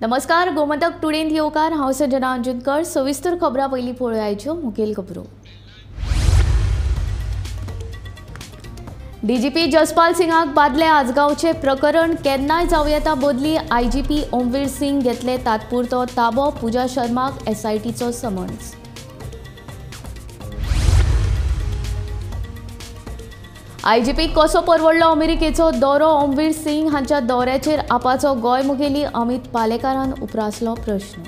नमस्कार, गोमंतक टुडेंत येवकार. हांव संजना अंजुनकर. सविस्तर खबरां पयलीं पळोवयाच्यो मुखेल खबरो. डीजीपी जसपाल सिंगाक बादले आजगांवचे प्रकरण केन्नाय जावं येता बदली. आयजीपी ओमवीर सिंग घेतले तात्पुरतो ताबो. पूजा शर्माक एसआयटीचो समन्स. आयजीपी कसो परवडलो अमेरिकेचो दौरो? ओमवीर सिंग हांच्या दौऱ्याचेर आपाचो गोंय मुखेली अमित पालेकारान उप्रासलो प्रश्न.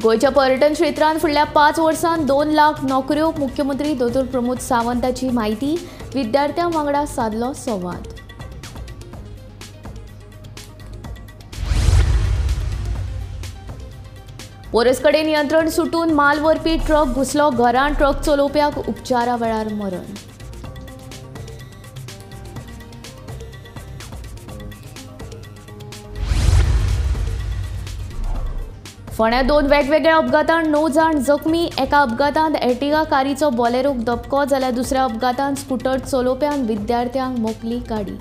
गोंयच्या पर्यटन क्षेत्रांत फुडल्या 5 वर्सांत 2 लाख नोकऱ्यो. मुख्यमंत्री दोतोर प्रमोद सावंताची म्हायती. विद्यार्थ्यां वांगडा सादलो संवाद. पोरस कडेन नियंत्रण सुटून माल व्हरपी ट्रक घुसलो घरांत. ट्रक चलोवप्याक उपचारा वेळार मरण. फोंड्या 2 वेगवेगळ्या अपघातांत 9 जाण जखमी. एका अपघातांत एर्टिगा कारीचो बोलेरोक धपको जाल्यार दुसऱ्या अपघातांत स्कुटर चलोवप्यान विद्यार्थ्यांक मोखली गाडी.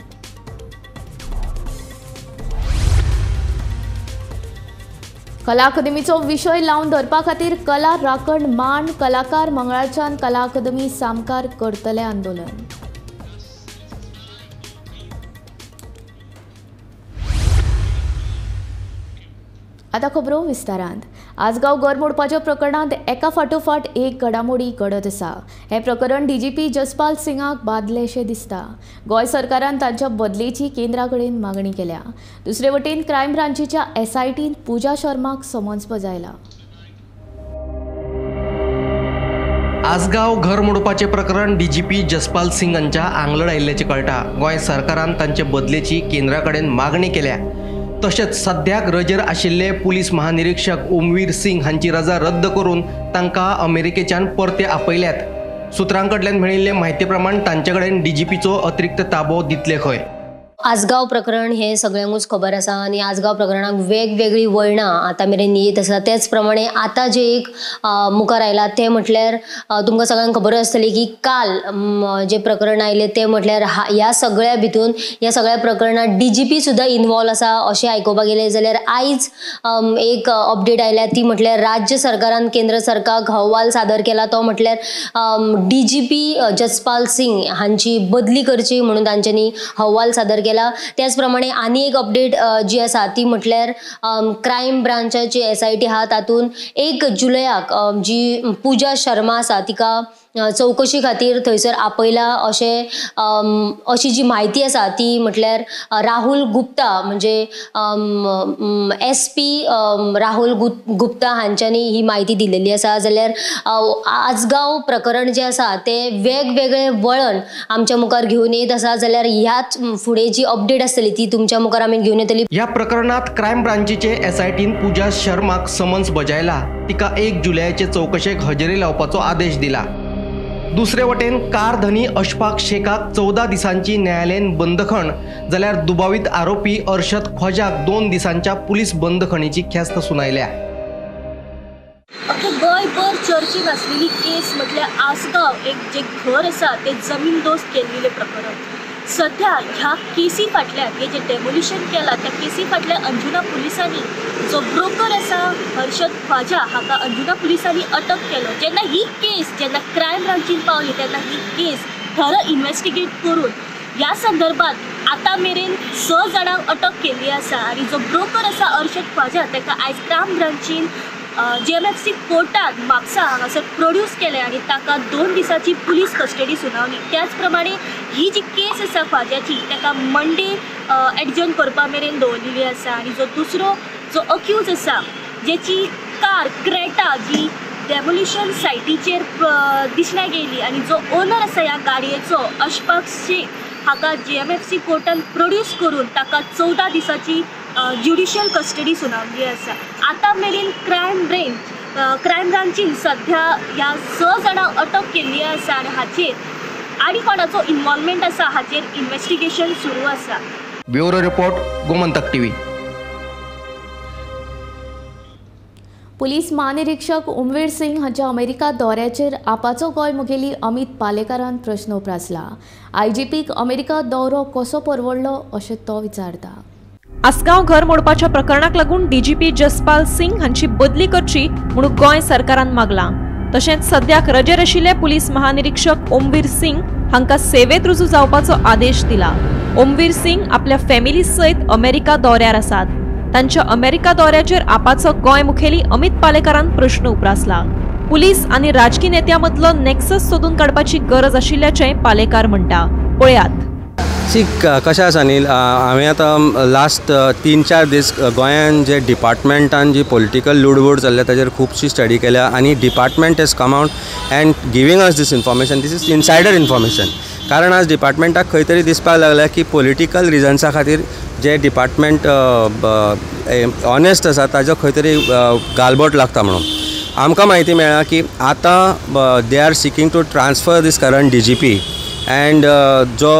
कला अकादमीचो विशय लावन धरपा खातीर कला राखण मान कलाकार मंगळारच्यान कला अकादमी सामकार करतले आंदोलन. आतां खबरो विस्तारांत. आजगांव घर मोडपाच्या प्रकरणांत एका फाटोफाट एक घडामोडी घडत आसा. हें प्रकरण डीजीपी जसपाल सिंगाक बादलेशें दिसता. गोंय सरकारान तांच्या बदलेची केंद्रा कडेन मागणी केल्या. दुसरे वटेन क्रायम ब्रांचीच्या एसआयटीन पूजा शर्माक समन्स बजायला. आजगांव घर मोडपाचें प्रकरण डीजीपी जसपाल सिंग हांच्या आंगलड आयिल्ल्याचें कळटा. गोंय सरकारान तांचे बदलेची केंद्रा कडेन मागणी केल्या. तशेंच सद्याक रजेर आशिल्ले पुलीस महानिरीक्षक ओमवीर सिंग हांची रजा रद्द करून तांकां अमेरिकेच्यान परते आपयल्यात. सुत्रां कडल्यान मेळिल्ले म्हायती प्रमाण तांचे कडेन डीजीपीचो अतिरिक्त ताबो दितले खंय. आजगांव प्रकरण हे सगळ्यांकूच खबर आसा आनी आजगांव प्रकरणाक वेगवेगळीं वळणां आतां मेरेन येत आसा. तेच प्रमाणे आतां जे एक मुखार आयला तें म्हटल्यार तुमकां सगळ्यांक खबर आसतली की काल जे प्रकरण आयलें तें म्हटल्यार ह्या सगळ्या भितून ह्या सगळ्या प्रकरणांत डीजीपी सुद्दां इनवॉल्व आसा अशें आयकुपाक गेलें. जाल्यार आयज एक अपडेट आयल्या ती म्हटल्यार राज्य सरकारान केंद्र सरकाराक अहवाल सादर केला तो म्हटल्यार डीजीपी जसपाल सिंग हांची बदली करची म्हणून तांच्यांनी अहवाल सादर केला. त्याच प्रमाणे आनी एक अपडेट जी आसा ती म्हटल्यार क्रायम ब्रांचाची एसआयटी आहा तातूंत 1 जुलयाक जी पूजा शर्मा आसा तिका चवकशी खातीर थंयसर आपयला अशें अशी जी म्हायती आसा ती म्हटल्यार राहुल गुप्ता म्हणजे एसपी राहुल गुप्ता हांच्यांनी ही म्हायती दिलेली आसा. जाल्यार आजगांव प्रकरण जें आसा तें वेगवेगळे वळण आमच्या मुखार घेवन येत आसा. जाल्यार ह्याच फुडें जी अपडेट आसतली ती तुमच्या मुखार आमी घेवन येतली. ह्या प्रकरणांत क्रायम ब्रांचीचे एसआयटीन पूजा शर्माक समन्स बजायला. तिका 1 जुलयाचे चवकशेक हजेरी लावपाचो आदेश दिला. दुसरे वटेन कार धनी अशफाक शेखाक 14 दिसांची न्यायालयीन बंदखण जाल्यार दुबावीत आरोपी अर्शद ख्वाजाक 2 दिसांच्या पुलीस बंदखणीची ख्यास्त सुनायल्या. अख्खे गोंयभर चर्चेंत आसलेली केस म्हटल्यार आसगांव एक जे घर आसा ते जमीन दोस्त केल्लेलें प्रकरण. सध्या ह्या केसी फाटल्यान हे जे डेमोलिशन केलां त्या केसी फाटल्यान अंजुना पुलिसांनी जो ब्रोकर आसा हर्षद ख्वाजा हाका अंजुना पुलिसांनी अटक केलो. जेन्ना ही केस जेन्ना क्रायम ब्रांचीन पावली तेन्ना ही केस थरो इन्वेस्टिगेट करून ह्या संदर्भात आतां मेरेन 6 जाणांक अटक केल्ली आसा आनी जो ब्रोकर आसा अर्शद ख्वाजा ताका आयज क्रायम ब्रांचीन जीएमएफसी कोर्टात म्हापसा हांगासर प्रोड्यूस केलें आनी ताका 2 दिसांची पुलीस कस्टडी सुनावली. त्याच प्रमाणे ही जी केस आसा ख्वाजाची ताका मंडे एडजर्न करपा मेरेन दवरलेली आसा. आनी जो दुसरो जो अक्यूज आसा जेची कार क्रेटा जी डेमोलिशन सायटीचेर दिसण्या गेली आनी जो ओनर आसा ह्या गाडयेचो अशफाक शेख हाका जीएमएफसी कोर्टान प्रोड्यूस करून ताका 14 दिसांची ज्युडिशियल कस्टडी सुनावली आसा. आतां मेरेन क्रायम ब्रांचीन सध्या ह्या 6 जाणांक अटक केल्ली आसा आनी हाचेर आनी कोणाचो इन्वॉल्वमेंट आसा हाचेर इन्वेस्टिगेशन सुरू आसा. Bureau report, Gomantak TV. पुलीस म्हानिरीक्षक ओमवीर सिंग हांच्या अमेरिका दौऱ्याचेर आपाचो गोंय मुखेली अमित पालेकारान प्रश्न उप्रासला. आयजीपीक अमेरिका दौरो कसो परवडलो अशें तो विचारता. आसगांव घर मोडपाच्या प्रकरणाक लागून डीजीपी जसपाल सिंग हांची बदली करची म्हणून गोंय सरकारान मागलां. तशेंच सद्याक रजेर आशिल्ले पुलीस महानिरीक्षक ओमवीर सिंग हांकां सेवेत रुजू जावपाचो आदेश दिला. ओमवीर सिंग आपल्या फॅमिली सयत अमेरिका दौऱ्यार आसात. तांच्या अमेरिका दौऱ्याचेर आपाचो गोंय मुखेली अमित पालेकारान प्रश्न उप्रासला. पुलीस आनी राजकी नेत्यां मदलो नेक्सस सोदून काडपाची गरज आशिल्ल्याचें पालेकार म्हणटा. पळयात. सी कशें आसा न्ही, हांवें आतां लास्ट 3-4 दीस गोंयान जे डिपार्टमेंटान जी पॉलिटिकल लुडबूड चल्ल्या ताजेर खुबशी स्टडी केल्या आनी department has come out and giving us this information. This is insider information. कारण आज डिपार्टमेंटाक खंय तरी दिसपाक लागल्या की पॉलिटिकल रिजन्सा खातीर जे डिपार्टमेंट ऑनेस्ट आसा ताजो खंय तरी गालबोट लागता म्हणून आमकां म्हायती मेळ्ळा की आतां they are seeking to transfer this current D G P and जो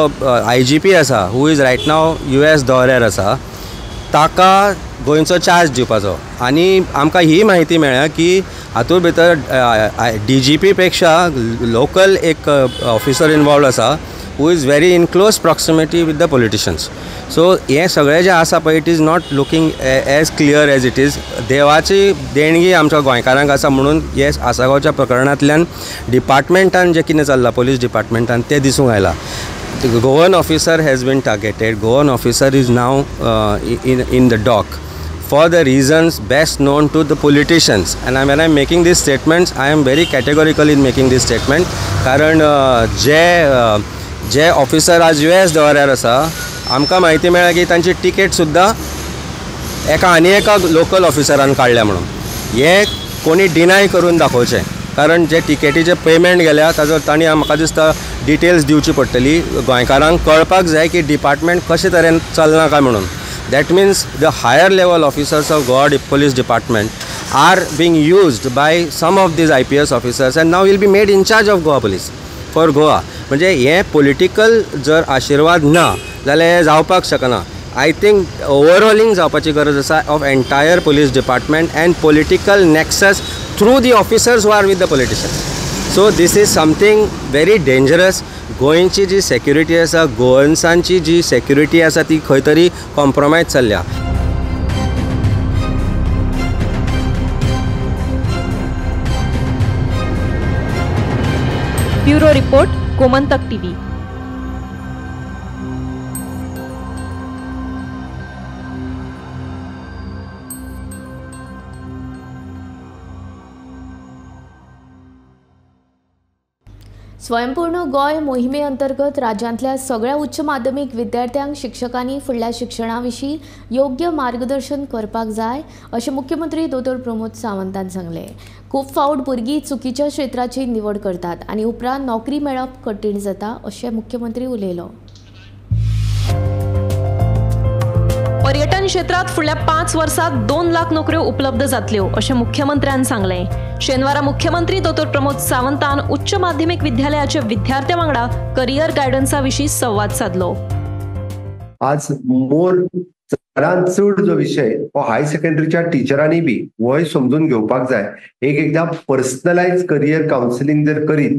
I G P आसा who is right now US दौऱ्यार आसा ताका गोंयचो चार्ज दिवपाचो. आनी आमकां ही म्हायती मेळ्ळ्या की हातूंत भितर डी जी पी पेक्षा लोकल एक ऑफिसर इनवॉल्व आसा who is very in close proximity with the politicians. So हें सगळें जें आसा पळय it is not looking as clear as it is. देवाची देणगी आमच्या गोंयकारांक आसा म्हणून हे आसागांवच्या प्रकरणांतल्यान डिपार्टमेंटान जें कितें चल्लां पोलीस डिपार्टमेंटान तें दिसूंक आयलां. Goan officer has been targeted. Goan officer is now in the dock for the reasons best known to the politicians. And when I am making these statements, I am very categorical in making this statement. कारण जे officer आज US दौऱ्यार आसा आमकां म्हायती मेळ्ळ्या की तांची ticket सुद्दां एका आनी एका लोकल ऑफिसरान काडल्या म्हणून. हें कोणी डिनाय करून दाखोवचें, कारण जे टिकेटीचे पेमेंट गेल्या ताजो तांणी म्हाका दिसता डिटेल्स दिवची पडटली. गोंयकारांक कळपाक जाय की डिपार्टमेंट कशे तरेन चलना काय म्हणून. That means the higher level officers of Goa police department are being used by some of these IPS officers and now will be made in charge of Goa police for Goa. म्हणजे हें political जर आशिर्वाद ना जाल्यार हें जावपाक शकना. I think overhauling जावपाची गरज आसा of entire police department and political nexus through the officers who are with the politicians. So this is something very dangerous. गोंयची जी सेक्युरिटी आसा, गोवन्सांची जी सेक्युरिटी आसा ती खंय तरी कॉम्प्रोमायज चल्ल्या. Bureau report, Gomantak TV. स्वयंपूर्ण गोंय मोहिमे अंतर्गत राज्यांतल्या सगळ्या उच्च माध्यमीक विद्यार्थ्यांक शिक्षकांनी फुडल्या शिक्षणा विशीं योग्य मार्गदर्शन करपाक जाय अशें मुख्यमंत्री दोतोर प्रमोद सावंतान सांगलें. खूब फावट भुरगीं चुकीच्या क्षेत्राची निवड करतात आनी उपरांत नोकरी मेळप कठीण जाता अशें मुख्यमंत्री उलयलो. पर्यटन क्षेत्रात फुडल्या 5 वर्सात 2 लाख नोकऱ्यो उपलब्ध जातल्यो अशें मुख्यमंत्र्यान सांगलें. शेनवारा मुख्यमंत्री दोतोर प्रमोद सावंतान उच्च माध्यमिक विद्यालयाचे विद्यार्थ्यां वांगडा करियर गायडन्सा विशीं संवाद साधलो. आज मोर चडांत चड जो विशय हो हाय सेकंडरीच्या टिचरांनी बी होय समजून घेवपाक जाय. एक एकदां पर्सनलायज करियर कावन्सिलींग जर करीत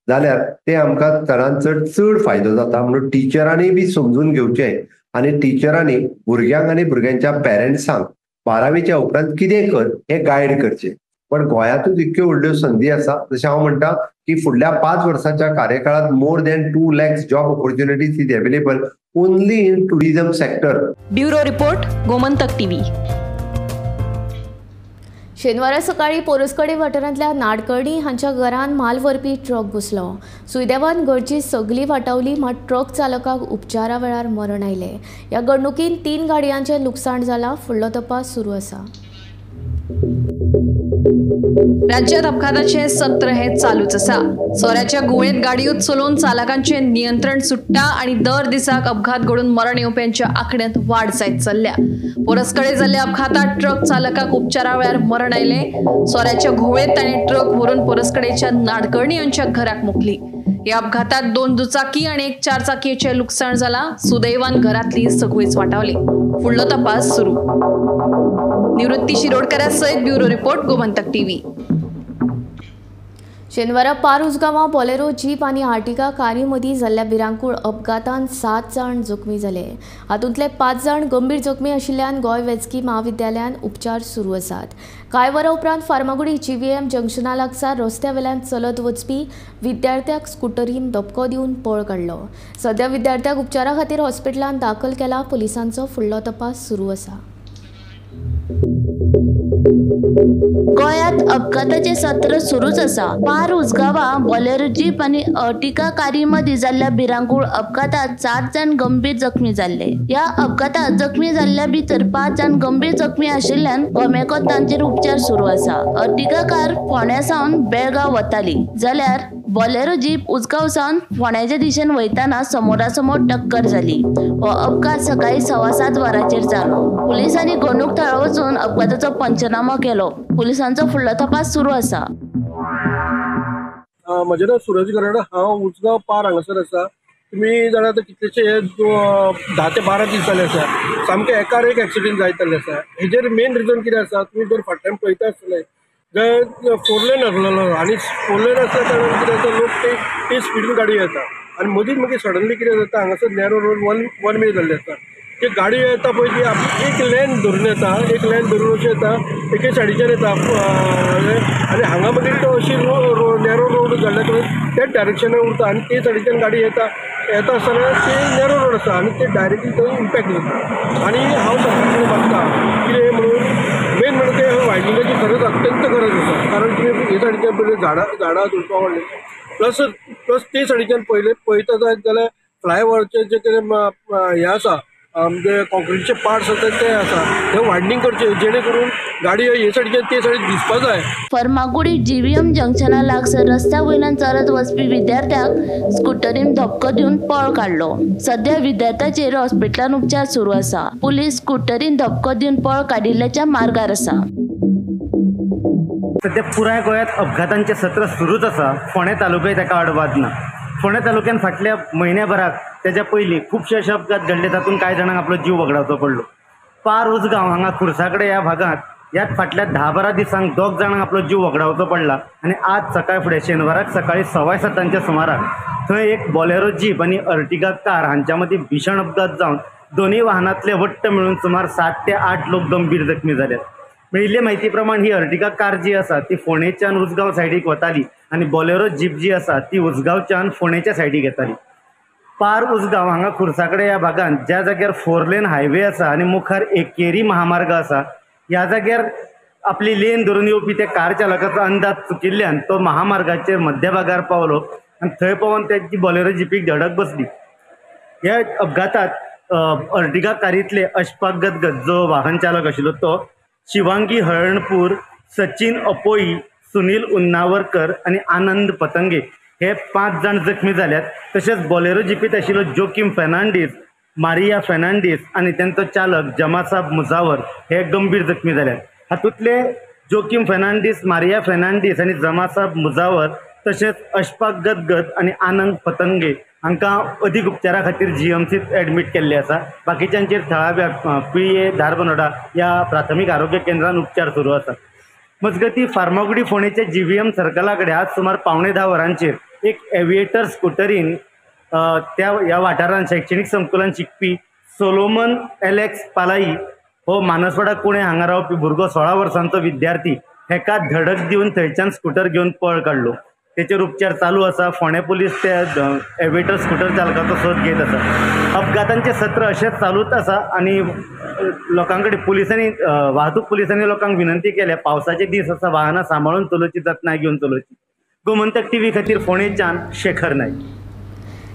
जाल्यार ते आमकां चडांत चड चड फायदो जाता. म्हणून टिचरांनी बी समजून घेवचें आनी टिचरांनी भुरग्यांक आनी भुरग्यांच्या पेरंट्सांक 12वीच्या उपरांत कितें कर हें गायड करचें. पण गोंयांतूच इतक्यो व्हडल्यो संदी आसा, जशें हांव म्हणटा की फुडल्या 5 वर्सांच्या कार्यकाळांत more than 2 lakhs job opportunities is available only in tourism sector. Bureau report, Gomantak TV. शेनवारा सकाळी पोरसकडे वाठारांतल्या नाडकर्णी हांच्या घरान माल व्हरपी ट्रक घुसलो. सुदैवान घरची सगळी वाटावली, मात ट्रक चालकाक उपचारा वेळार मरण आयलें. ह्या घडणुकीन 3 गाडयांचें लुकसाण जालां. फुडलो तपास सुरू आसा. राज्यात अपघाताचे सत्र हे चालूच आसा. सोऱ्याच्या गुळेत गाडयो चलोवन चालकांचे नियंत्रण सुट्टा आणि दर दिसाक अपघात घडून मरण येवप्यांच्या आंकड्यात वाढ जायत चल्ल्या. पोरसकडे जाल्ल्या अपघातात ट्रक चालकाक उपचारा वेळार मरण आयले. सोऱ्याच्या घुवळेत ताणें ट्रक व्हरून पोरसकडेच्या नाडकर्णी यांच्या घराक मोखली. या अपघातात 2 दुचाकी आणि 1 चारचाकीचे लुकसाण जाला. सुदैवान घरातली सगळीच वाटावली. फुडलो तपास सुरू. निवृत्ती शिरोडकरा सयत ब्युरो रिपोर्ट, गोमंतक टीव्ही। शेनवारा पार उजगांवां बोलेरो जीप आनी आर्टिगा कारी मदीं जाल्ल्या भिरांकूळ अपघातान 7 जाण जखमी जाले। हातूंतले 5 जाण गंभीर जखमी आशिल्ल्यान गोंय वैजकी म्हाविद्यालयान उपचार सुरू आसात। कांय वरां उपरांत फार्मागुडी जीव्हीएम जंक्शना लागसार रस्त्या वेल्यान चलत वचपी विद्यार्थ्याक स्कुटरीन धपको दिवन पळ काडलो। सद्या विद्यार्थ्याक उपचारा खातीर हॉस्पिटलांत दाखल केला। पुलिसांचो फुडलो तपास सुरू आसा। गोंयांत अपघाताचें सत्र सुरूच आसा। पार उजगांवां बोलेरो जीप आनी अर्टिगा कारी मदीं जाल्ल्या भिरांकूळ अपघातांत 7 जाण गंभीर जखमी जाल्ले। ह्या अपघातांत जखमी जाल्ल्या भितर 5 जाण गंभीर जखमी आशिल्ल्यान गोमेकॉत तांचेर उपचार सुरू आसा। अर्टिगा कार फोंड्या सावन बेळगांव वताली, जाल्यार बोलेरो जीप उजगांव सावन फोंड्याच्या दिशेन वयताना समोरासमोर टक्कर जाली। हो अपघात सकाळी 7:15 वरांचेर जालो। पुलिसांनी घडणूक थळार वचून अपघाताचो पंचनामो केलो। पुलिसांचो फुडलो तपास सुरू आसा। म्हजें नांव सुरज गरड, हांव उजगांव पार हांगासर आसा। तुमी जाणा आतां कितलेशे 10 ते 12 दीस जाले आसा, सामके एकार एक एक्सिडंट जायत जाल्ले आसा। हेजेर मेन रिजन कितें आसा, तुमी जर फाटल्यान पळयता आसतले जंय 4 लेन आसलेलो आनी 4 लेन आसल्या कारणान कितें जाता, लोक ते स्पिडीन गाडी येता आनी मदींच मागीर सडनली कितें जाता, हांगासर नॅरो रोड वन वे जाल्ले आसता। ती गाडी येता पळय ती आपली एक लेन धरून येता, एक लेन धरून अशी येता, एके सायडीच्यान येता आनी हांगा मागीर तो अशी नॅरो रोड जाल्ल्या कारणान त्याच डायरेक्शनान उरता आनी ते सायडीच्यान गाडी येता येता आसतना ते नॅरो रोड आसा आनी ते डायरेक्टली थंय इम्पॅक्ट जाता। आनी हांव सरकारा कडेन मागता कितें म्हणून मेन म्हणून ते वायडिंगाची खरंच अत्यंत गरज आसा, कारण तुमी हे सायडीच्यान पयलीं झाडां झुडपां वाडली, प्लस प्लस ते सायडीच्यान पयलें पळयता जायत जाल्यार फ्लायओवरचें जें कितें हें आसा, म्हणजे कॉन्क्रिटचे पार्ट्स आसा ते आसा, ते वायडनींग करचे जेणे करून गाडी हे सायडीच्यान ते सायडीन दिसपा जाय। फर्मागुडी जीव्हीएम जंक्शना लागसर रस्त्या वयल्यान चलत वचपी विद्यार्थ्याक स्कुटरीन धपको दिवन पळ काडलो। सध्या विद्यार्थ्याचेर हॉस्पिटलान उपचार सुरू आसा। पुलीस स्कुटरीन धपको दिवन पळ काडिल्ल्याच्या मार्गार आसा। सध्या पुराय गोंयांत अपघातांचें सत्र सुरूच आसा। फोंडें तालुक्याय ताका आडवाद ना। फोंडें तालुक्यान फाटल्या म्हयन्याभराक तेज्या पयलीं खुबशे अशे अपघात घडले, तातूंत कांय जाणांक आपलो जीव वगडावचो पडलो। पार उजगांव हांगा खुर्सा कडेन ह्या भागांत ह्याच फाटल्या 10-12 दिसांक 2 जाणांक आपलो जीव वगडावचो पडला आनी आज सकाळ फुडें शेनवाराक सकाळी 7:15 सुमाराक थंय एक बोलेरो जीप आनी अर्टिगा कार हांच्या मदीं भीशण अपघात जावन दोनूय वाहनांतले वट्ट मेळून सुमार 7 ते 8 लोक गंभीर जखमी जाल्यात। मेळिल्ले म्हायती प्रमाण ही अर्टिगा कार जी आसा ती फोंडेच्यान उजगांव सायडीक वताली आनी बोलेरो जीप जी आसा ती उजगांवच्यान फोंडेच्या सायडीक येताली। पार उजगांव हांगा खुर्सा कडेन ह्या भागांत ज्या जाग्यार 4 लेन हायवे आसा आनी मुखार एकेरी महामार्ग आसा, ह्या जाग्यार आपली लेन धरून येवपी त्या कार चालकाचो अंदाज चुकिल्ल्यान तो महामार्गाचेर मध्यभागार पावलो आनी थंय पावोन तेजी बोलेरो जिपीक धडक बसली। ह्या अपघातात अर्टिगा कारींतले अशफाक गदगद जो वाहन चालक आशिल्लो तो, शिवांगी हळणपूर, सचिन अपोई, सुनील उन्नावरकर आनी आनंद पतंगे हे 5 जाण जखमी जाल्यात। तशेंच बोलेरो जिपीत आशिल्लो जोकीम फेर्नांडीस, मारिया फेर्नांडीस आनी तेंचो चालक जमासाब मुजावर हे गंभीर जखमी जाल्यात। हातूंतले जोकीम फेर्नांडीस, मारिया फेर्नांडीस आनी जमासाब मुजावर तशेंच अशफाक गदगद आनी आनंद पतंगे हांकां अदीक उपचारा खातीर जीएमसीत एडमीट केल्ले आसा। बाकीच्यांचेर थळाव्या पिळये धारबनोडा ह्या प्राथमीक आरोग्य केंद्रान उपचार सुरू आसा। मजगतीं फार्मागुडी फोंडेच्या जीव्हीएम सर्कला कडेन आज सुमार 9:45 वरांचेर एक एव्हिएटर स्कुटरीन त्या ह्या वाठारांत शैक्षणीक संकुलान शिकपी सोलोमन एलेक्स पालाई हो मानसवाडा कुणे हांगा रावपी भुरगो 16 वर्सांचो विद्यार्थी हेका धडक दिवन थंयच्यान स्कुटर घेवन पळ काडलो। तेचेर उपचार चालू आसा। फोंडें पुलीस त्या एव्हिएटर स्कुटर चालकाचो सोद घेत आसा। अपघातांचें सत्र अशेंच चालूच आसा आनी लोकां कडेन पुलिसांनी, वाहतूक पुलिसांनी लोकांक विनंती केल्या, पावसाचे दीस आसा, वाहनां सांबाळून चलोवची, जतनाय घेवन चलोवची। गोमंतक टीव्ही खातीर फोंडेच्यान शेखर नायक।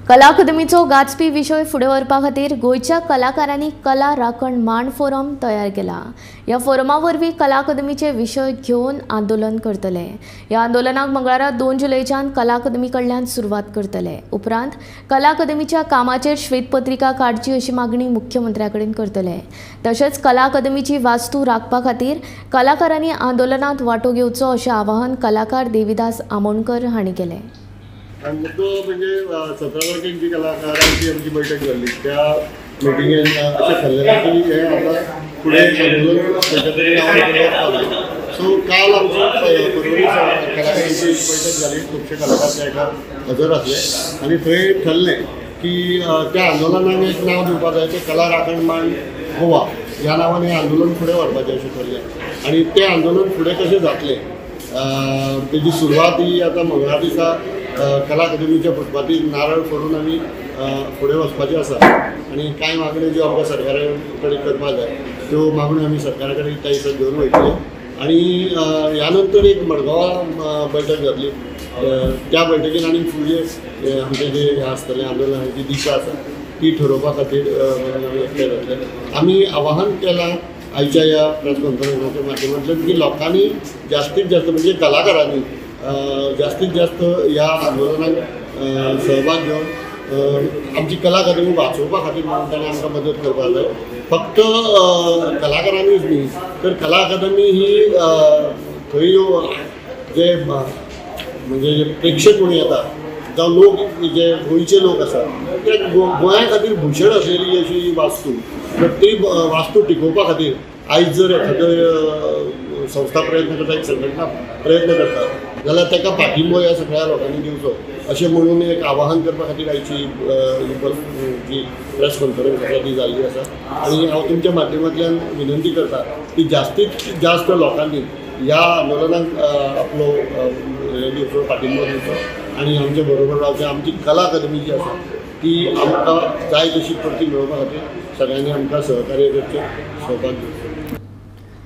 कला अकादमीचो गाजपी विशय फुडें व्हरपा खातीर गोंयच्या कलाकारांनी कला राखण मांड फोरम तयार केला। ह्या फोरमा वरवीं कला अकादमीचे विशय घेवन आंदोलन करतले। ह्या आंदोलनाक मंगळारा 2 जुलयच्यान कला अकादमी कडल्यान सुरवात करतले। उपरांत कला अकादमीच्या कामाचेर श्वेतपत्रिका काडची अशी मागणी मुख्यमंत्र्या कडेन करतले। तशेंच कला अकादमीची वास्तू राखपा खातीर कलाकारांनी आंदोलनात वांटो घेवचो अशें आवाहन कलाकार देवीदास आमोणकर हांणी केलें। आनी मुद्दो म्हणजे 17 तारखेक जी कलाकारांची आमची बैठक जाल्ली त्या मिटिंगेन अशें थारलेलें की हें आतां फुडें आंदोलन खंयच्या तरी नांवान फुडें वचपाक जाय. सो काल आमची पर्वरी कलाकारांची बैठक जाली, खुबशे कलाकार त्या हेका हजर आसले आनी थंय ठरलें की त्या आंदोलनाक एक नांव दिवपाक जाय, तें कला राखण मांड गोवा ह्या नांवान हें आंदोलन फुडें व्हरपाचें अशें ठरलें. आनी तें आंदोलन फुडें कशें जातलें तेजी सुरवात ही आतां मंगळार दिसा कला अकादमीच्या फुटपाथीर नारळ फोडून आमी फुडें वचपाचें आसा आनी कांय मागण्यो ज्यो आमकां सरकारा कडेन करपाक जाय त्यो मागण्यो आमी सरकारा कडेन त्या दिसा घेवन वयतले. आनी ह्या नंतर एक मडगांवां बैठक जातली, त्या बैठकीन आनी फुडले आमचें जें आसतलें आंदोलनाची दिशा आसा ती ठरोवपा खातीर आमी एकठांय जातले. आमी आवाहन केलां आयच्या ह्या प्रेस कॉन्फरन्साच्या माध्यमांतल्यान की लोकांनी जास्तीत जास्त म्हणजे कलाकारांनी जास्तीत जास्त ह्या आंदोलनाक सहभाग घेवन आमची कला अकादमी वाचोवपा खातीर म्हणून ताणें आमकां मदत करपाक जाय. फक्त कलाकारांनीच न्ही तर कला अकादमी ही थंय जे म्हणजे जे प्रेक्षक म्हणून येता जावं लोक जे गोंयचे लोक आसात ते गोंया खातीर भूषण आसलेली अशी वास्तू, तर ती वास्तू टिकोवपा खातीर आयज जर एखादो संस्था प्रयत्न करता, एक संघटना प्रयत्न करता जाल्यार ताका पाठिंबो ह्या सगळ्या लोकांनी दिवचो अशें म्हणून एक आवाहन करपा खातीर आयची जी प्रेस कॉन्फरन्स आसा ती जाल्ली आसा. आनी हांव तुमच्या माध्यमांतल्यान विनंती करता की जास्तीत जास्त लोकांनी ह्या आंदोलनाक आपलो हे दिवचो, पाठिंबो दिवचो आनी आमचे बरोबर रावचें. आमची कला अकादमी जी आसा ती आमकां जाय तशी परती मेळोवपा खातीर सगळ्यांनी आमकां सहकार्य करचें, सहभाग घेवचो.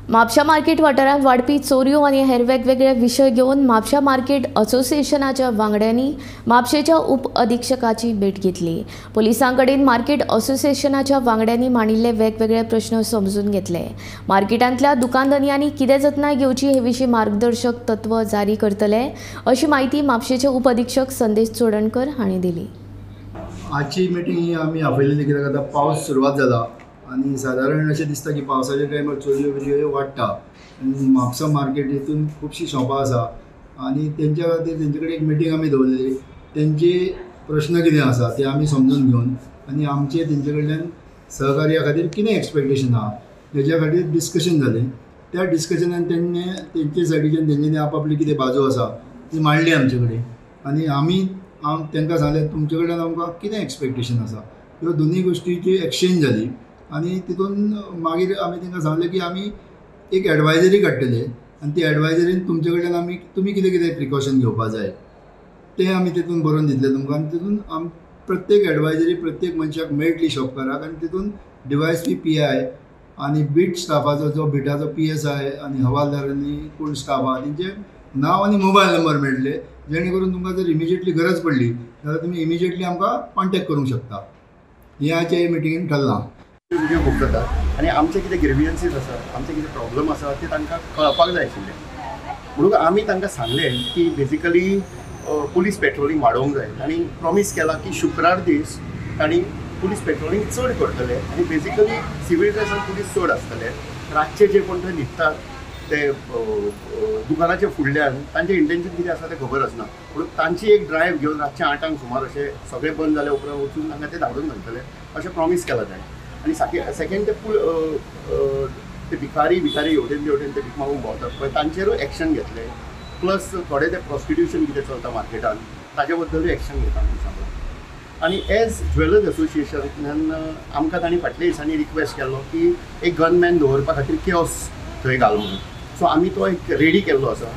म्हापशा मार्केट वाठारांत वाडपी चोरयो आनी हेर वेगवेगळे विशय घेवन म्हापशा मार्केट असोसिएशनाच्या वांगड्यांनी म्हापशेच्या उप अधीक्षकाची भेट घेतली. पुलिसां कडेन मार्केट असोसिएशनाच्या वांगड्यांनी मांडिल्ले वेगवेगळे प्रश्न समजून घेतले. मार्केटांतल्या दुकानधनयांनी कितें जतनाय घेवची हे विशीं मार्गदर्शक तत्व जारी करतले अशी म्हायती म्हापशेचे उप अधीक्षक संदेश चोडणकर हांणी दिली. आजची मिटींग ही आमी आपयलेली कित्याक आतां पावस सुरवात जाला आनी सादारण अशें दिसता की पावसाच्या टायमार चोरयो बिरयो वाडटा आनी म्हापसा मार्केट हितून खुबशीं शॉपां आसा आनी तेंच्या खातीर तेंचे कडेन एक मिटींग आमी दवरलेली. तेंचे प्रश्न कितें आसा ते आमी समजून घेवन आनी आमचे तेंचे कडल्यान सहकार्या खातीर कितें एक्सपेक्टेशन आहा तेज्या खातीर डिस्कशन जालें. त्या डिस्कशनान तेंणे तेंचे सायडीच्यान तेंच्यांनी आपआपली कितें बाजू आसा ती मांडली आमचे कडेन आनी आमी तांकां सांगलें तुमचे कडल्यान आमकां कितें एक्सपेक्टेशन आसा. ह्यो दोनूय गोश्टीची एक्सचेंज जाली आनी तितून मागीर आमी तांकां सांगलें की आमी एक एडवायजरी काडटले आनी ती एडवायजरीन तुमचे कडल्यान आमी तुमी कितें कितें प्रिकॉशन घेवपा जाय तें आमी तितून बरोवन दितले तुमकां आनी तितून प्रत्येक एडवायजरी प्रत्येक मनशाक मेळटली शॉपकाराक आनी तितून डिवायस पी I आनी बीट स्टाफाचो जो बिटाचो PSI आनी हवालदार आनी कोण स्टाफ आहा तेंचे नांव आनी मोबायल नंबर मेळटले जेणे करून तुमकां जर इमिजिएटली गरज पडली जाल्यार तुमी इमिजिएटली आमकां कॉन्टेक्ट करूंक शकता. हें आयच्या मिटिंगेन ठरलां. व्हिडियो खूब जाता आनी आमचे कितें ग्रिवियन्सीस आसा, आमचे कितें प्रॉब्लम आसा ते तांकां कळपाक जाय आशिल्लें. म्हणून आमी तांकां सांगलें की बेजिकली पुलीस पेट्रोलिंग वाडोवंक जाय आनी प्रॉमीस केलां की शुक्रार दीस तांणी पुलीस पेट्रोलिंग चड करतले आनी बेजिकली सिवील ड्रेसान पुलीस चड आसतले. रातचे जे कोण थंय न्हिदतात ते दुकानाच्या फुडल्यान तांचें इंटेन्शन कितें आसा तें खबर आसना, पूण तांची एक ड्रायव्ह घेवन रातचे 8 सुमार अशें सगळें बंद जाल्या उपरांत वचून तांकां ते धाडून घालतले अशें प्रॉमीस केलां ताणें. आनी सेकेंड ते ते भिकारी भिकारी हेवटेन तेवटेन ते भीक मागूंक भोंवतात पळय तांचेरूय एक्शन घेतले. प्लस थोडे ते प्रोस्टिट्युशन कितें चलता मार्केटान ताजे बद्दलूय एक्शन घेता म्हणून सांगलां. आनी एज ज्वेलर्स असोसिएशनान आमकां तांणी फाटल्या दिसांनी रिक्वेस्ट केल्लो की एक गनमॅन दवरपा खातीर कियोस थंय घाल म्हणून. सो आमी तो एक रेडी केल्लो आसा.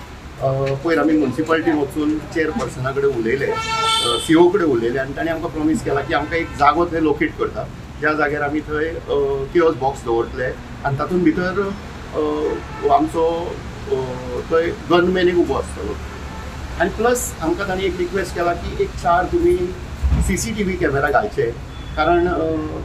पयर आमी मुन्सिपालिटीन वचून चेअरपर्सना कडेन उलयले, CO कडेन उलयले आनी तांणी आमकां प्रॉमीस केला की आमकां एक जागो थंय लोकेट करता ज्या जाग्यार आमी थंय कियोस बॉक्स दवरतले आनी तातूंत भितर आमचो थंय गनमॅन एक उबो आसतलो. आनी प्लस आमकां तांणी एक रिक्वेस्ट केला की एक 4 तुमी CCTV camera घालचे, कारण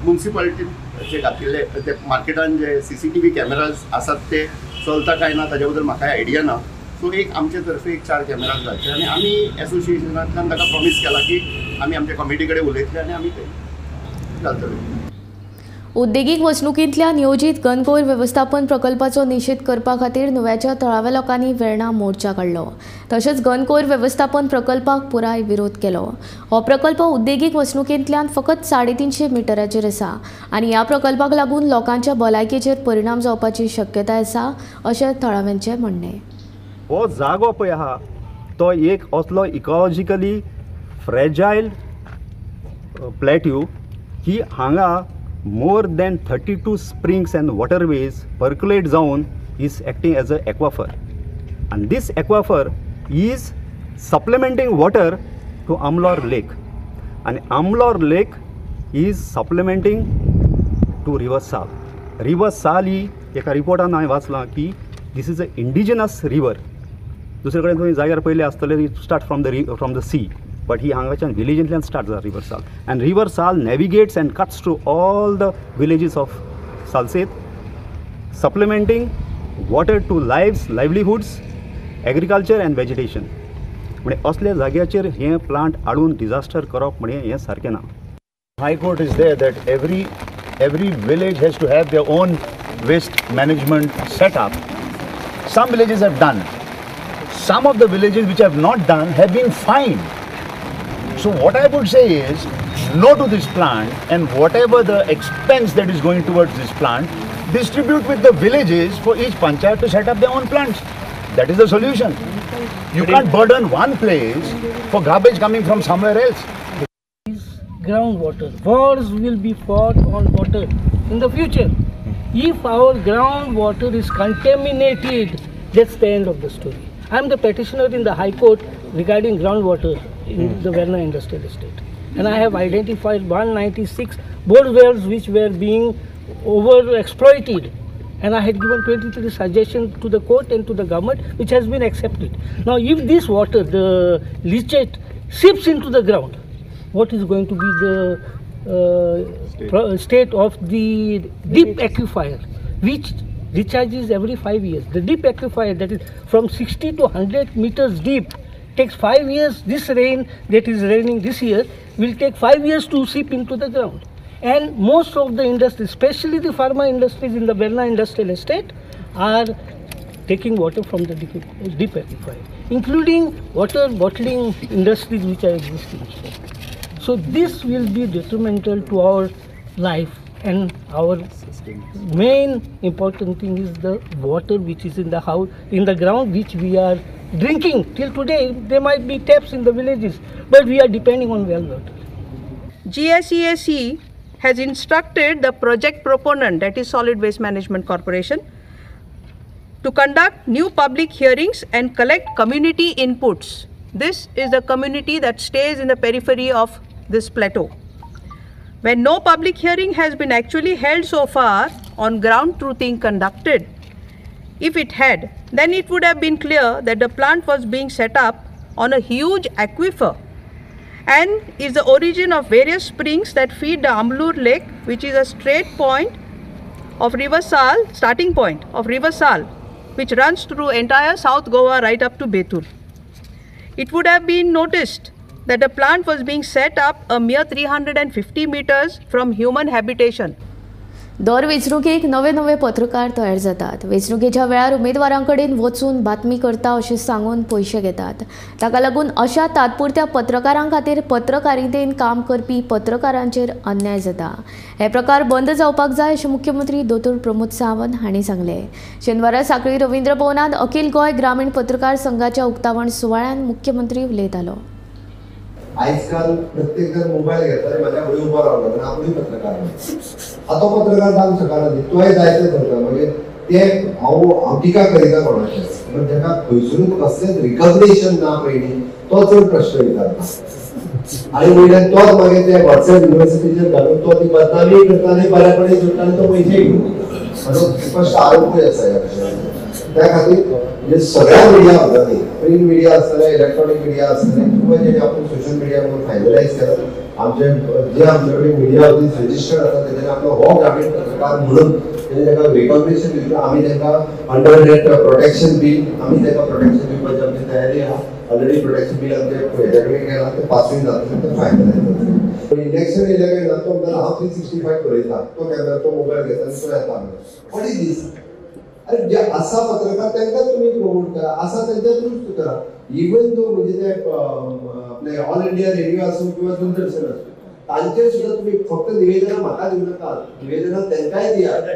मुन्सिपालिटीन जे घातिल्ले ते मार्केटान जे CCTV cameras आसात ते चलता काय ना ताजे बद्दल म्हाका आयडिया ना. सो एक आमचे तर्फे एक 4 कॅमेराज घालचे आनी आमी एसोसिएशनांतल्यान ताका प्रॉमीस केला की आमी आमच्या कमिटी कडेन उलयतले आनी आमी ते घालतले. उद्देगीक वसणुकींतल्या नियोजीत घनकोयर वेवस्थापन प्रकल्पाचो निशेध करपा खातीर नुव्याच्या थळाव्या लोकांनी वेर्णा मोर्चा काडलो. तशेंच घनकोयर वेवस्थापन प्रकल्पाक पुराय विरोध केलो. हो प्रकल्प उद्देगीक वसणुकींतल्यान फकत 350 मिटराचेर आसा आनी ह्या प्रकल्पाक लागून लोकांच्या भलायकेचेर परिणाम जावपाची शक्यताय आसा अशें थळाव्यांचें म्हणणें. हो जागो पळय आहा तो एक असलो इकॉलॉजिकली फ्रेजायल प्लॅट्यू की हांगा more than 32 springs and waterways percolate जावन is acting as a aquifer, and this aquifer is supplementing water to Amlor lake, and Amlor lake is supplementing to river Sal. River Sal ही एका रिपोर्टान हांवें वाचलां की this is a indigenous river. दुसरे कडेन तुवें जाग्यार पयलें आसतलें start from the sea, but ही हांगाच्यान विलेजींतल्यान स्टार्ट जाता river Sal, and river Sal navigates and cuts through all the villages of Salcete, supplementing water to lives, livelihoods, agriculture and vegetation. म्हणजे असल्या जाग्याचेर हें प्लांट हाडून डिजास्टर करप म्हणजे हें सारकें ना. High court is there that every village has to have their own waste management setup. Some villages have done, some of the villages which have not done have been fined. So what I would say is no to this plant, and whatever the expense that is going towards this plant, distribute with the villages for each panchayat to set up their own plants. That is the solution. You can't burden one place for garbage coming from somewhere else. Groundwater. Wars will be fought on water in the future. If our groundwater is contaminated, that's the end of the story. I am the petitioner in the High Court regarding groundwater in the Verna Industrial Estate, and I have identified 196 bore wells which were being over exploited, and I had given 23 suggestions to the court and to the government, which has been accepted. Now, if this water, the leachate, seeps into the ground, what is going to be the state of the deep aquifer, which recharges every 5 years? The deep aquifer, that is from 60 to 100 meters deep, takes 5 years. This rain that is raining this year will take 5 years to seep into the ground. And most of the industries, especially the pharma industries in the Verna Industrial Estate, are taking water from the deep aquifer, including water bottling industries which are existing here. So this will be detrimental to our life, and our main important thing is the water which is in the house, in the ground, which we are drinking till today. There might be taps in the villages, but we are depending on well water. GSEAC has instructed the project proponent, that is Solid Waste Management Corporation, to conduct new public hearings and collect community inputs. This is the community that stays in the periphery of this plateau. When no public hearing has been actually held so far on ground truthing conducted, if it had, then it would have been clear that the plant was being set up on a huge aquifer and is the origin of various springs that feed the Amlur Lake, which is a straight point of River Sal, starting point of River Sal, which runs through entire South Goa right up to Betul. It would have been noticed that the plant was being set up a mere 350 meters from human habitation. दर वेंचणुकेक नवे नवे पत्रकार तयार जातात. वेंचणुकेच्या वेळार उमेदवारां कडेन वचून बातमी करता अशें सांगून पयशे घेतात. ताका लागून अशा तात्पुरत्या पत्रकारां खातीर पत्रकारितेन काम करपी पत्रकारांचेर अन्याय जाता. हे प्रकार बंद जावपाक जाय अशें मुख्यमंत्री दोतोर प्रमोद सावंत हांणी सांगलें. शेनवारा सांखळी रवींद्र भवनांत अखिल गोंय ग्रामीण पत्रकार संघाच्या उक्तावण सुवाळ्यांत मुख्यमंत्री उलयतालो. आजकाल प्रत्येक जण मोबाईल घेतला आणि माझ्या फुडें उभो रावला आनी आपूणय पत्रकार आतां पत्रकार जावंक शकना न्ही, तोय जायते पत्रकार. मागीर ते हांव टिका करिना कोणाचेर, पण ताका खंयसरूच कसलेंच रिकग्नेशन ना पयलीं तो चड प्रश्न विचारता आनी वयल्यान तोच मागीर ते वॉट्सएप युनिवर्सिटीचेर घालून तो ती बदनामी करता आनी बऱ्या कडेन जोडटा आनी तो पयशे घेवन वता. म्हणून स्पश्ट आरोपूय आसा ह्या विशयाचेर. त्या खातीर म्हणजे सगळ्या मिडिया हातांनी, प्रिंट मिडिया आसतले, इलेक्ट्रॉनिक मिडिया आसतले, किंवा जेणे आपण सोशल मिडिया म्हणून फायनलायज केला, आमचे जे आमचे कडेन मिडिया ऑफिस रजिस्टर्ड आसा तेज्यानी आपलो हो ग्रामीण पत्रकार म्हणून तेणे ताका रिकॉग्निशन दिवचें. आमी तांकां अंडर that protection bill, आमी ताका प्रोटेक्शन दिवपाची आमची तयारी आहा. ऑलरेडी प्रोटेक्शन बील आमचे हेज्या कडेन गेलां, तें पासूय जातलें, तें फायनलायज जातलें. इलेक्शन येयलें काय ना तो म्हणटा हांव 365 बरयता, तो कॅमेरा तो मोबायल घेता आनी तो येता. What is दीस? अरे जे आसा पत्रकार तांकां तुमी प्रमोट करा, आसा तांच्या दुरुस्त करा. इवन दो म्हणजे ते आपले ऑल इंडिया रेडिओ आसूं किंवा दूरदर्शन आसूं तांचेर सुद्दां तुमी फक्त निवेदनां म्हाका दिवं नाका, निवेदनां तांकांय दियात,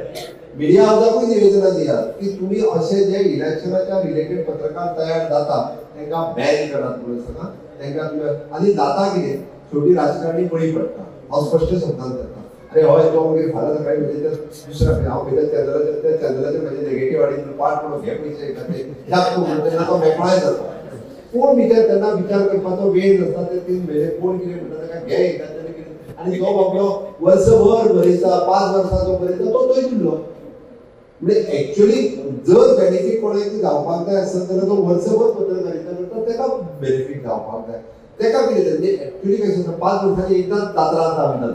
मिडिया हावसाकूय निवेदनां दियात की तुमी अशे जे इलेक्शनाच्या रिलेटेड पत्रकार तयार जाता तांकां बॅन करात म्हणून सांगा तांकां तुमी. आनी जाता कितें, शेवटी राजकारणी बळी पडटा. हांव स्पश्ट शब्दान करता. अरे हय तो मागीर फाल्यां सकाळी म्हणजे दुसऱ्या हांव खंयच्या चॅनलाचेर त्या चॅनलाचेर म्हजे नेगेटीव हाडी पाठ म्हणून हे पयशे येता ते दाखो म्हणून तेन्ना तो मेकळोय जाता. कोण विचार तेन्ना विचार करपाचो वेळ नासता. ते 3 म्हयने कोण कितें म्हणटा ताका घे एकाद्याने कितें. आनी तो बाबडो वर्सभर बरयता, 5 वर्सां जो बरयता तो थंय उरलो. म्हणजे एक्चुअली जर बेनिफीट कोणाक जावपाक जाय आसत जाल्यार तो वर्सभर पत्रकारिता करता ताका बेनिफीट जावपाक जाय. ताका कितें म्हणजे एक्चुअली कशें आसता 5 वर्सांनी एकदां जात्रा आसता म्हणटा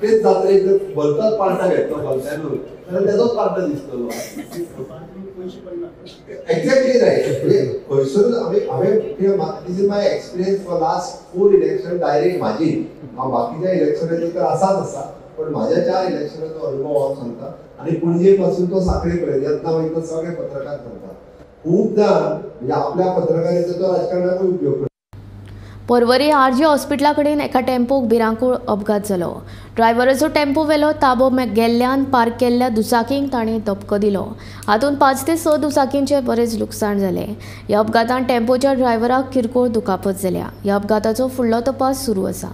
तेच जात्रेक जर भलताच पार्टा घेतलो भलत्यानूच जाल्यार तेजोच पार्टा दिसतलो. Exactly right. म्हणजे खंयसरूच आमी हांवें this is my experience for last 4 election direct म्हाजी. हांव बाकीच्या इलेक्शनाचेर तर आसाच आसा पण म्हाज्या 4 इलेक्शनाचो अनुभव हांव सांगता. आनी पणजे पासून तो साखळे पर्यंत येतना वयतना सगळे पत्रकार सांगता. खूबदां म्हणजे आपल्या पत्रकारितेचो राजकारणाकूय उपयोग करता. पर्वरी आरजी हॉस्पिटला कडेन एका टेम्पोक भिरांकूळ अपघात जालो. ड्रायव्हराचो टेम्पो वेलो ताबो गेल्ल्यान पार्क केल्ल्या दुचाकींक ताणें धपको दिलो. हातूंत 5 ते 6 दुचाकींचें बरेंच लुकसाण जालें. ह्या अपघातान टेम्पोच्या ड्रायव्हराक किरकोळ दुखापत जाल्या. ह्या अपघाताचो फुडलो तपास सुरू आसा.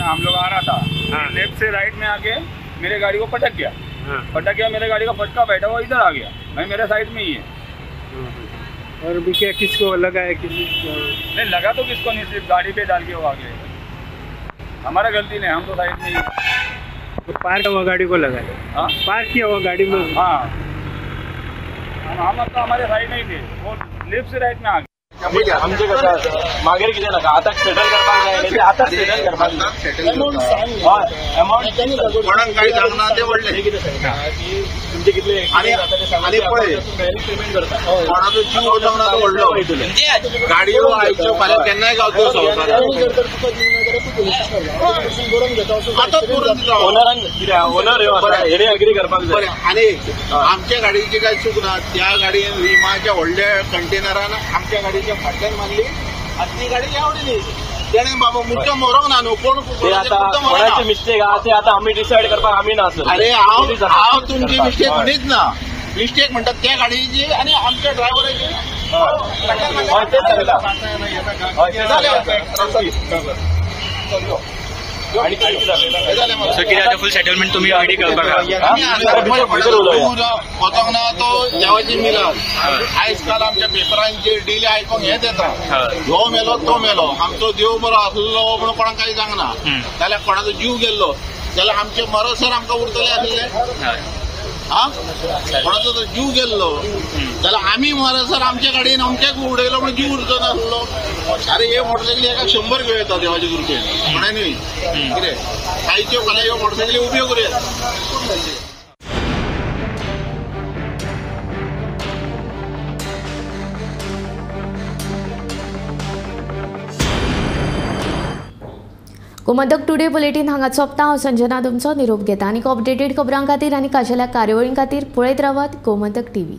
हम लोग आ रहा था, लेफ्ट से राइट में आके मेरे गाड़ी को पटक गया। पटक गया, मेरे गाड़ी का फटका बैठा हुआ इधर आ गया, भाई मेरे साइड में ही है। और भी क्या किसको लगा है? किसी नहीं लगा तो किसको नहीं, सिर्फ गाड़ी पे डाल के वो आ गए। हमारा गलती नहीं, हम तो साइड में ही। तो पार्क हुआ गाड़ी को लगा है? हाँ, पार्क किया हुआ गाड़ी में। हाँ, हम तो हमारे साइड में ही थे, वो लेफ्ट से राइट में आ गए। आमचे कसं मागीर कितें नाका आतां सेटल करपाक जाय, आतां सेटल करपाक जाय. अमावंट कोणाक कांय सांगना ते व्हडलें कितें सांगता की तुमचे कितले आनी पळय पेमेंट करता, कोणाचो जीव वचोंक ना तो व्हडलो. गाडयो आयच्यो फाल्यां केन्नाय गावच्यो संवसारांत. आतां करून दिता ओनरान कितें ओनर हेणे एग्री करपाक जाय. बरें, आनी आमच्या गाडयेची काय चूक ना, त्या गाडयेन विमाच्या व्हडल्या कंटेनरान आमच्या गाडयेच्या फाटल्यान मारली आनी ती गाडी आवडली तेणे बाबा मुद्दम मरोंक ना न्हू कोण कोणाची मिस्टेक आहा ते आतां आमी डिसायड करपाक आमी ना सर. अरे हांव हांव तुमची मिस्टेक म्हणीच ना, मिस्टेक म्हणटात त्या गाडयेची आनी आमच्या ड्रायव्हराची. हय तेच सांगता. फुल सेटलमेंट तुम्ही ऑलरेडी करपाक वचोंक ना तो देवाची मिलाद. आयज काल आमच्या पेपरांचेर डेली आयकोंक हेंच येता, हो मेलो तो मेलो, आमचो देव बरो आसलो म्हणून कोणाक कांय सांगना, जाल्यार कोणाचो जीव गेल्लो जाल्यार आमचे मरसर आमकां उरतले आसले. हा, कोणाचो जर जीव गेल्लो जाल्यार आमी मरसर आमच्या गाडयेन अमक्याक उडयलो म्हणून जीव उरचो नासलो. अरे हे मोटरसायकली एका 100 घेवं येता देवाचे कृपेन, म्हणून न्हय कितें आयच्यो फाल्यां ह्यो मोटरसायकली उब्यो करूया. गोमंतक टुडे बुलेटीन हांगा सोंपता. हांव संजना तुमचो निरोप घेता. आनी अपडेटेड खबरां खातीर आनी खाशेल्या कार्यावळीं खातीर पळयत रावात गोमंतक टीव्ही.